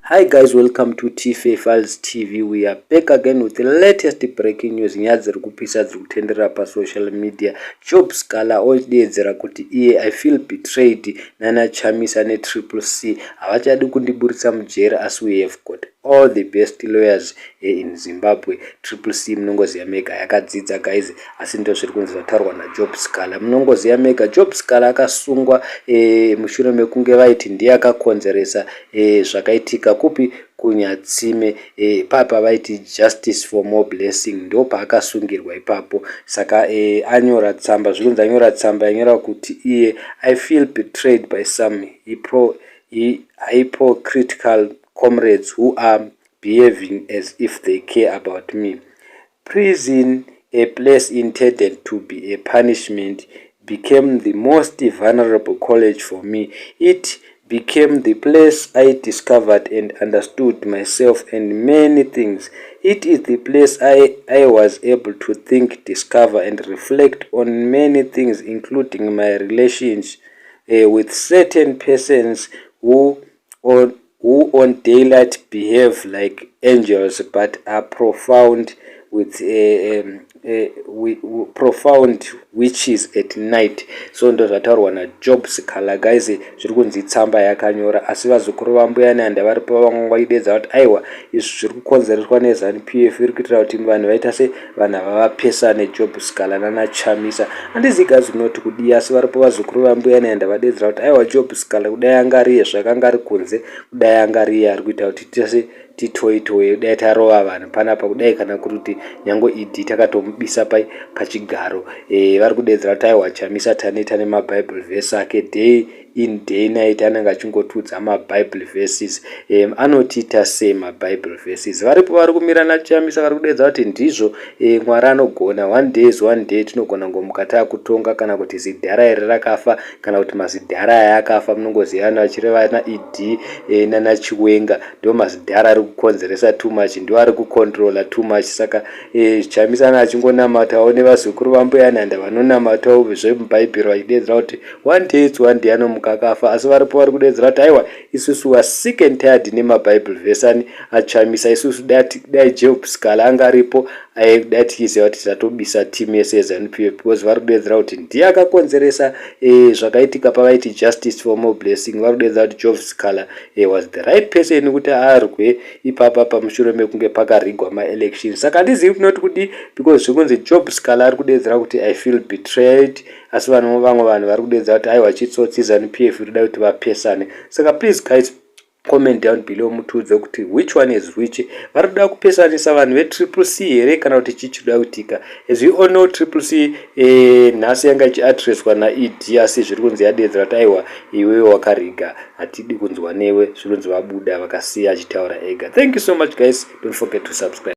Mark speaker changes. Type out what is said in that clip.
Speaker 1: Hi guys, welcome to TFA Files TV. We are back again with the latest breaking news. Nyaya dziri kupisa dziri kutenderera pasocial media. Job Sikhala odeedzera kuti iye, "I feel betrayed nana Chamisa neTriple C. Havachadi kundiburitsa mujeri, asi we have got all the best lawyers in Zimbabwe." Triple C munongoziva mega yakadzidza, guys, asi ndo zviri kunzi zvataurwa naJob Sikhala. Munongoziva mega Job Sikhala akasungwa mushure mekunge vaiti ndiye akakonzeresa zvakaitika kupi? KuNyatsime. Papa vaiti justice for Moreblessing, ndo paakasungirwa ipapo. Saka anyora tsamba, zviri kunzi anyora tsamba yanyora kuti iye, "I feel betrayed by some hypocritical comrades who are behaving as if they care about me. Prison, a place intended to be a punishment, became the most vulnerable college for me. It became the place I discovered and understood myself and many things. It is the place I was able to think, discover and reflect on many things, including my relations with certain persons who on daylight behave like angels but are profound witches at night." So ndo zvataurwa naJob Sikhala, guys. Zviri kunzi tsamba yakanyora, asi vazukuru vaMbuya Nehanda varipo, vamwe vaidedza kuti aiwa, izvi zviri kukonzereswa neZANU PF, iri kuitira kuti vanhu vaita se vanhu ava vapesane, Job Sikhala nanaChamisa. Handizivi, guys, kunoti kudii, asi varipo vazukuru vaMbuya Nehanda vadedzera kuti aiwa, Job Sikhala kudai anga ariye zvakanga ari kunze, kudai anga ariye ari kuita kuti tise titoitoe, dai tarova vanhu panapa kudai, kana kuri kuti nyange ED takatomubisa pai pachigaro. Vari kudedzera kuti aiwa, Chamisa taneta nemabible verse ake. Day in, day night anenge achingotudza mabible verses. Anotiita sei mabible verses? Varipo vari kumira naChamisa, vari kudedza kuti ndizvo, Mwari anogona. One day is one day, tinogona ngomuka taakutonga, kana kuti zidhara iri rakafa, kana kuti mazidhara aya akafa. Munongozivana vachireva naED nanaChiwenga, ndo mazidhara ari kukonzeresa too much, ndo ari kucontrola too much. Saka Chamisa ana achingonamatawo nevazukuru vaMbuya Nehanda vanonamatawo zvemubhaibheri, vachidedzera kuti one day it's one day, anomuka akafa. Asi varipo vari kudedzera kuti aiwa, isusu wa sick and tired nemabible verse ani aChamisa. Isusu dai Job Sikhala anga aripo, dai tichiziva kuti tatobisa team yese yeZANU PF, because vari kudedzera kuti ndiye akakonzeresa zvakaitika pavaiti justice for Moreblessing. Vari kudedzera kuti Job Sikhala was the right person kuti arwe ipapa pamushure mekunge pakarigwa maelection. Saka handizivi kunoti kudi, because zvekunzi Job Sikhala ari kudedzera kuti, "I feel betrayed," asi vanhu, vamwe vanhu vari kudedzera kuti aiwa, chitsotsi, ZANU PF iri kuda kuti vapesane. Saka please guys, comment down below mutiudze kuti which one is which. Vari kuda kupesanisa vanhu veTriple C here, kana kuti chii chiri kuda kuitika? As we all know, Triple C nhasi yanga ichiadreswa naED, asi zviri kunzi yadedzera kuti aiwa, iwewe wakariga, hatidi kunzwa newe. Zviri kunzi vabuda vakasiya achitaura ega. Thank you so much, guys. Don't forget to subscribe.